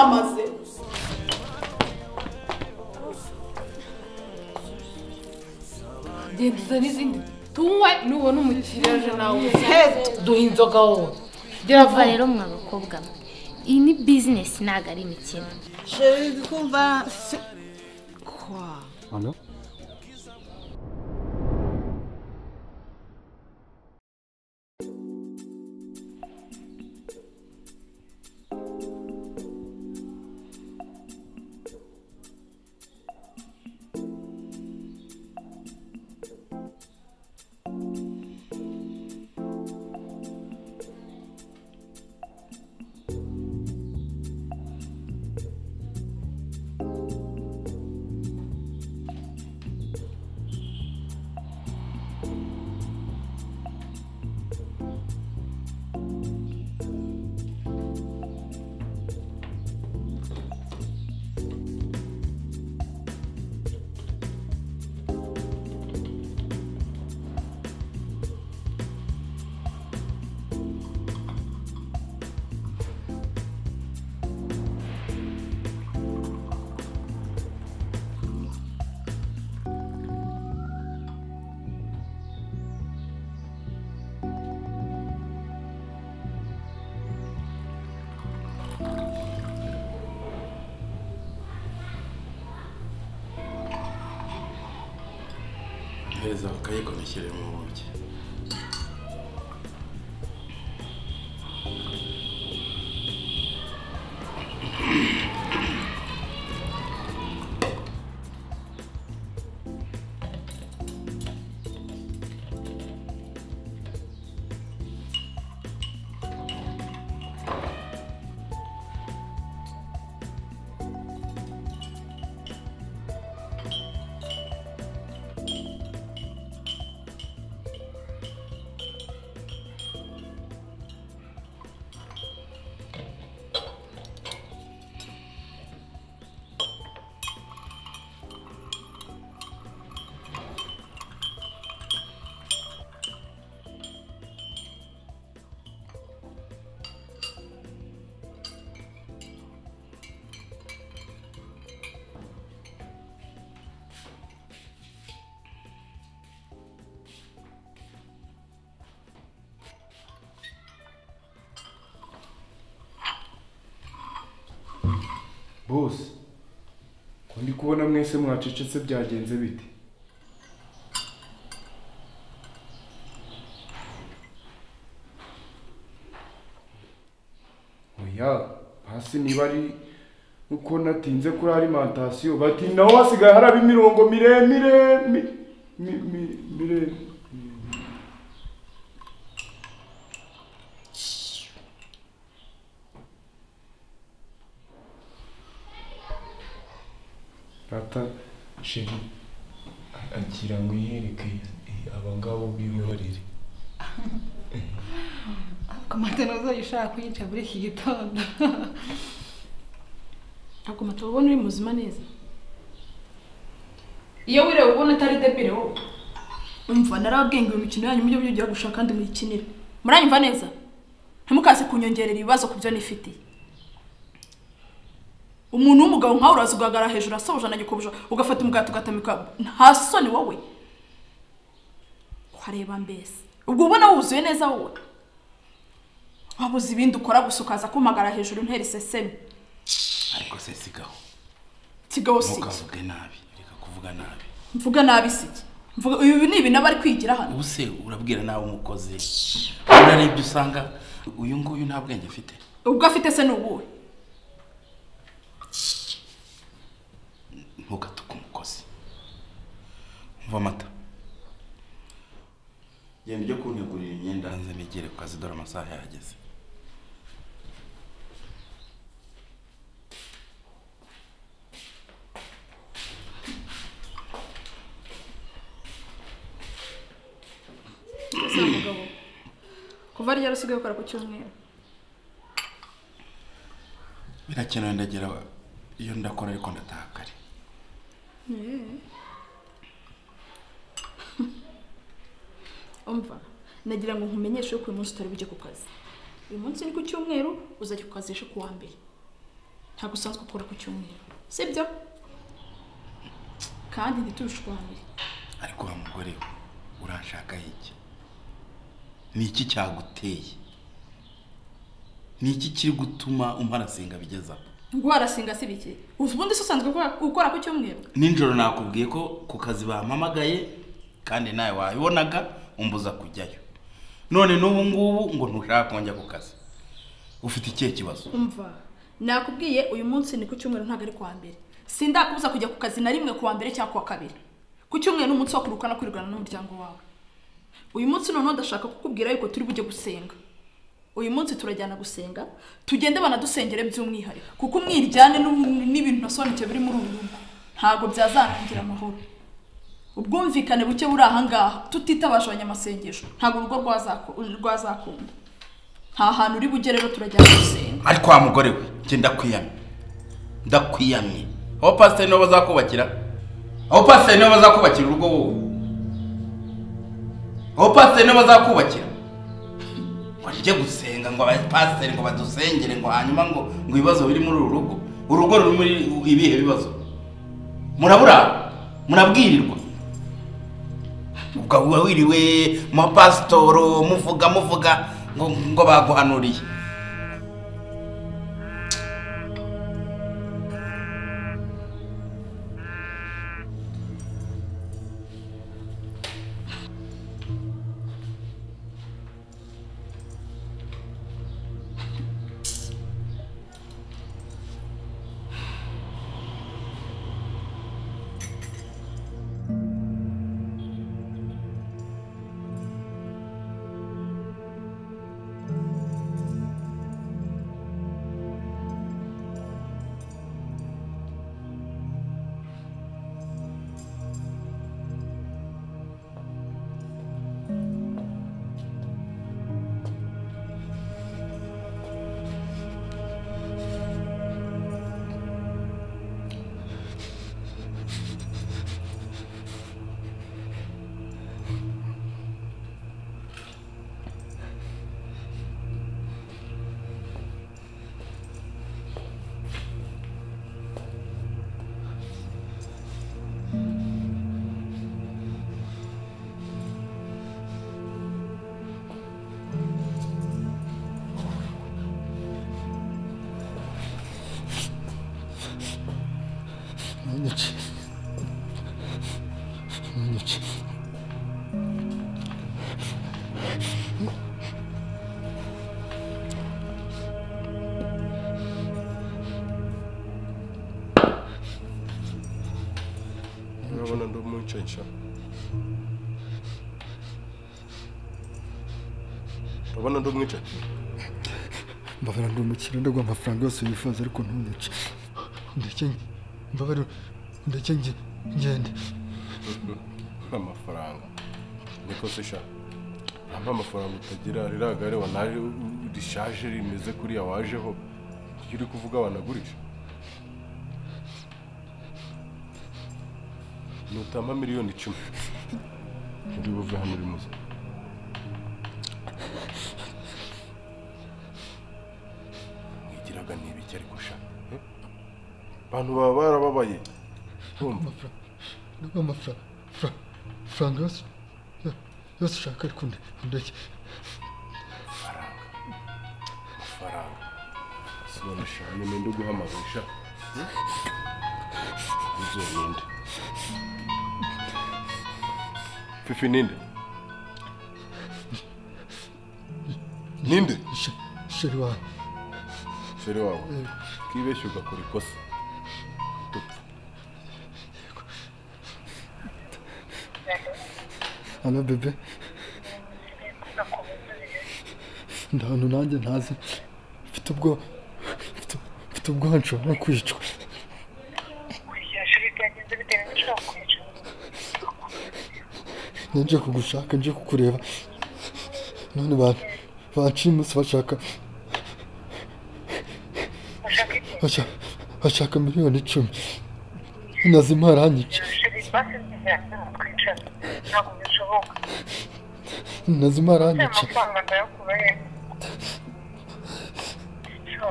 Uramaze. Genda uzane izindi tunywe nubona umukiriya aje nawe duha inzoga wowe. Gira rero mwa bakobwa mwe, iyi ni bizinesi ntabwo ari imikino. Chérie, kumva kwa Allo? Heza akayiko nishyire mu buki. Boss, ko ndi kubona mwese mwacecetse byagenze bite? Oya, hasi niba ari uko natinze kuri alimentation bati naho hasigaye haraba imirongo miremire mire. Rata chérie agira ngo yereke abangabo bihorere. Komate nazo yishaka kuyica muri iki gitondo. Ako mato ubona uri muzima neza. Iyo wireba ubona atari debile wowe. Umva narababwiye ngo imikino yanyu mujye mujya gushaka kandi muyikinire. Muranyumva neza? Ntimukase kunyongerera ibibazo kubyo nifitiye. Umuntu w'umugabo nkawe uraza ugahagarara hejuru asohoje anagikobuje ugafata umugati ugatamika nta soni wowe. Ukareba mbese ubwo ubona wuzuye neza wowe. Wabuze ibindi ukora gusa ukaza kumagara hejuru ntera iseseme. Ariko se sigaho. Sigaho si. Ntukavuge nabi, reka kuvuga nabi. Mvuga nabi siki. Mvuga ibi ni ibintu abari kwigira hano. Ubuse urabwira nawe umukozi. Urarebye usanga uyu nguyu nta bwenge afite. Ubwo afite se nubuwe. Ntukatuke umukozi. Umva amata. Genda ujye kuntegurira imyenda hanze nigere ku kazi dore amasaha yageze. Mugabo kuva ryari usigaye ukora ku cyumweru? Birakenewe ndagera iyo ndakora ariko ndataha kare. Umva nagira ngo nkumenyeshe ko uyu munsi utari bujye ku kazi. Uyu munsi ni ku cyumweru uzajya ku kazi ejo ku wa mbere. Ntabwo usanzwe ukora ku cyumweru, sibyo? Kandi ntitubishwanire. Ariko wa mugore we, uranshaka iki? Ni iki cyaguteye? Ni iki kiri gutuma umparasinga bigeza? Ngo harasinga si bike. Ubundi se usanzwe ukora ku cyumweru? Nijoro nakubwiye ko ku kazi bampamagaye kandi nawe wabibonaga umbuza kujyayo. None n'ubu ngubu ngo ntushaka kongera ku kazi. Ufite ikihe kibazo? Umva, nakubwiye uyu munsi ni ku cyumweru ntabwo ari kuwa mbere. Sindakubuza kujya ku kazi na rimwe kuwa mbere cyangwa kuwa kabiri. Ku cyumweru ni umunsi wo kuruhuka no kwirwana n'umuryango wawe. Uyu munsi noneho ndashaka kukubwira yuko turi bujye gusenga. Uyu munsi turajyana gusenga, tugende banadusengere by'umwihariko. Kuko umwiryane n'ibintu nasobanukiwe biri muri uru rugo ntabwo byazarangira amahoro. Ubwumvikane buke buri aha ngaha tutitabasha abanyamasengesho ntabwo urugo rwazakunda. Nta hantu uri bujye rero turajyana gusenga. Ariko wa mugore we, njye ndakwiyamye. Ndakwiyamye. Aho pasiteri nibo bazakubakira? Aho pasiteri nibo bazakubakira urugo wowe? Aho pasiteri nibo bazakubakira? Ngo njye gusenga ngo abapasiteri ngo badusengere ngo hanyuma ngo ibibazo biri muri uru rugo. Urugo ruri muri ibihe bibazo? Murabura? Murabwirirwa? Ubwo uba wiriwe mu pasitoro muvuga muvuga ngo baguhanuriye. Urabona ndi umwicanyi. Urabona ndi umwicanyi. Mbabara ndi umukire ndaguha amafaranga yose wifuza ariko ntunyice. Ndeke mbabara ndeke ngende. Amafaranga. Niko se sha. Nta amafaranga utagira ririya gare wanaje rishaje rimeze kuriya wajeho. Iyo uri kuvuga wanagurisha. Nutama 10,000,000 uri buve hano uri muzima. Mwigiraga n'ibiki ariko sha? Abantu baba barababaye. Urumva? Amafaranga yose ushaka ariko ndeke. Amafaranga. Sibona sha, ninde uguhamagaye sha? Uzoninde. Fifi ninde? Ninde? Sheri wawe. Sheri wawe. Kibeshye ugakora ikosa. Dupfa. Allo bebe. Ndahantu nanjye ntazi. Mfite ubwoba nshobora kwicwa. Nje kugushaka nje kukureba none banshimuse bashaka 10,000,000 nazima aranyica. Nazima aranyica. Sho,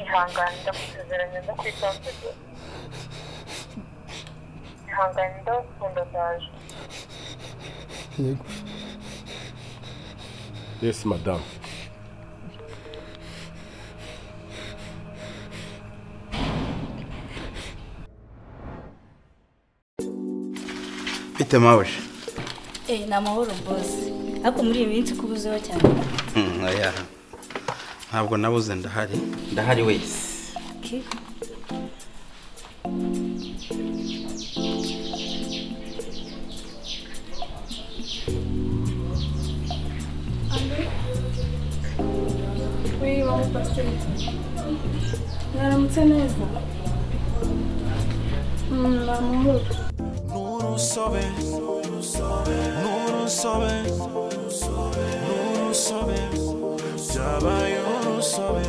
ihangane ndagusezeranya ndakwitaho sibyo? Ihangane ndagukunda ndaje. Yego. Yes, madam. Bite mawe? Ni amahoro boss. Ariko muri iyi minsi kubuzeho cyane. Oya. Ntabwo nabuze ndahari. Ndahari wese. Okay. Oui, maman pasteur. Mwaramutse neza. Ni amahoro. N'urusobe, n'urusobe, n'urusobe, byabaye urusobe,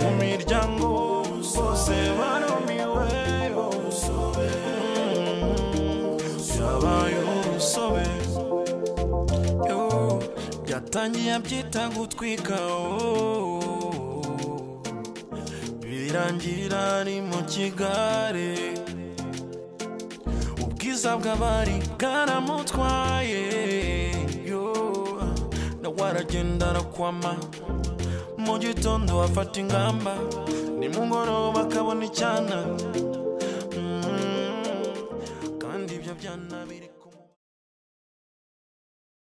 mu miryango bose barumiwe, byabaye urusobe, byatangiye abyita gutwika, birangira ari mu kigare. Ubwiza bw'abari bwaramutwaye, yo nawe aragenda arakwama, mu gitondo afata ingamba, nimugoroba akabona icyana, kandi ibyo byana.